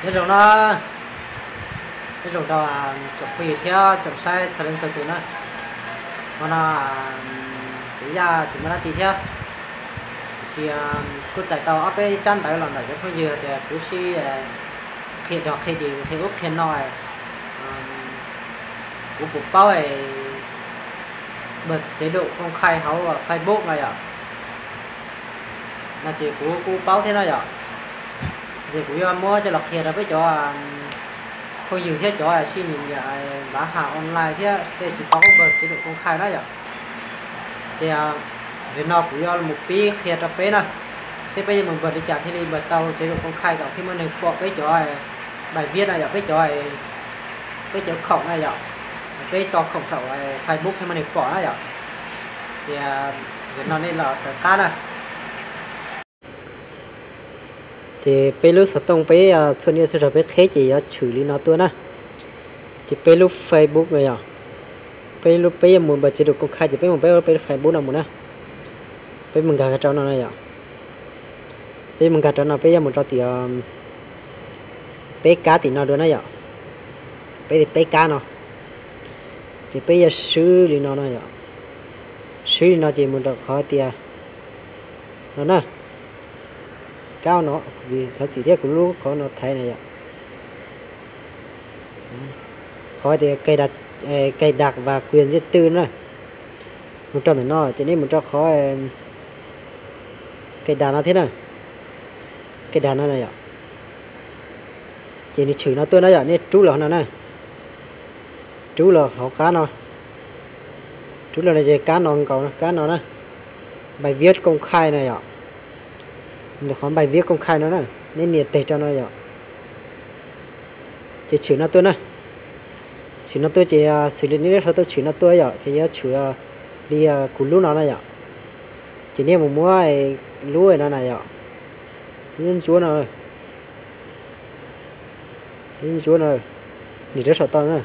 Nyob zoo na, nyob zoo rau tsoom phooj ywg thiab tsoom saib txhua leej txhua tus na. Hmo no kuv Yaj tsis muaj dab tsi thiab, tiam sis kuj txais tau ob peb tsab ntawv los ntawm cov phooj ywg tias kuv sib qhia dog qhia dis qhia ub qhia no, kuv puas paub npawg tsev dum kooj khai hauv Facebook no yom. No ces kuv kuj paub thiab no yom. Ces kuv yuav muab coj los qhia rau peb cov phooj ywg thiab cov sib nyiam nyiam npav has online thiab tej tsis paub npawg tsev dum kooj khai na yom. Ces zaum no kuv yuav mus pib qhia rau peb na, thiab peb yuav mus npawg li cas thiaj li npawg tau tsev dum kooj khai kom thiaj muaj neeg pom peb cov npais viab na yom, peb cov, peb cov khoom na yom, peb tso khoom saum Facebook thiaj muaj neeg pom na yom. Ces zaum no nej los raws qab na. Ces peb lub xov tooj peb txhua niaj txhua zaus peb qheb ces yuav tshwm li no tuaj na. Ces peb lub Facebook no yom, peb lub, peb yuav mus npawg tsev dum kooj khai ces peb mus peb peb lub Facebook no mus na. Peb mus nkag rau no na yom. Peb mus nkag rau no peb yuav mus rau tim peb kab tim no dua na yom. Peb, peb kab no. Ces peb yuav swb li no no yom. Swb li no ces mus rau qhov tias no na, kab no, thov txim thiab kuv lub qhov no thaiv na yom. Qhov tias cài đặt và quyền riêng tư na. Mus rau ntawm no ces nej mus rau qhov cài đặt no thiab na. Cài đặt no na yom. Ces nws tshwm no tuaj na yom, nej rub los no na. Rub los hauv kab no. Rub los no ces kab no nkaus no, kab no na. Bài viết công khai na yom. Qhov bài viết công khai no na, nej nias tes rau no yom. Ces tshwm no tuaj na. Tshwm no tuaj ces xws li nej lub xov tooj tshwm no tuaj yom, ces yuav tshwm li kuv lub no na yom. Ces nej mus muab lub no na yom, lub ntsuab no, lub ntsuab no, nias rau saum toj na,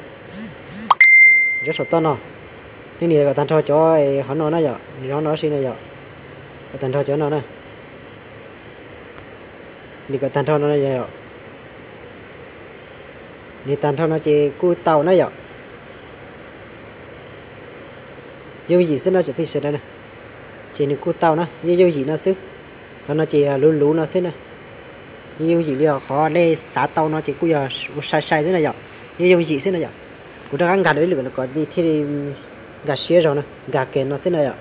rau saum toj no. Nej nias kom tag nrho cov hov no na yom, nias hov no si na yom, kom tag nrho cov no na. Nias kom tag nrho no yom. Nias tag nrho no ces kuj tau na yom. Yooj yim xwb no tsoom phooj ywg sawv daws na. Ces nws kuj tau na, yooj yooj yim no xwb. Qhov no ces luv luv no xwb na. Yooj yooj yim li qhov nej xav tau no ces kuj yog ua sai sai xwb na yom. Yooj yooj yim xwb na yom. Kuv rov qab nkag dua ib lwm kom thiaj li nkag siab zog na, nkag kiag no xwb na yom.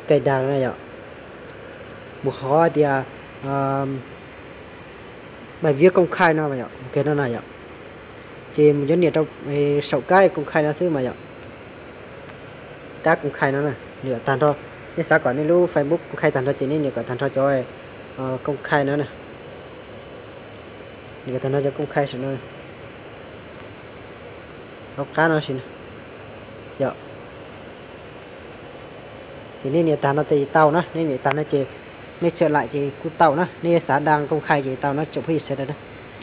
Cài đặt na yom. Mus qhov tias bài viết công khai no yom, kiag no na yom. Ces mus cov nias rau saum kab công khai no xwb mas yom. Kab công khai no na, nias tag nrho. Nej xav kom nej lub Facebook công khai tag nrho ces nej nias kom tag nrho cov công khai no na. Nias kom tag nrho cov công khai saum no, hauv qab no si na yom. Ces nej nias tag no ces tau na, nej nias tag no ces nej txhawm laim ces kuj tau na, nej yuav xav đăng công khai ces tau na tsoom phooj ywg sawv daws na.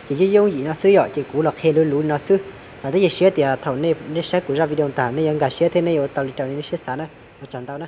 Ces yooj yooj yim no xwb yom, ces kuv los qhia luv luv no xwb. Vam thiab cia siab tias thaum nej saib kuv zaj video tag nej yuav nkag siab thiab nej yuav ua tau li raws li nej siab xav na. Ua tsaug ntau na.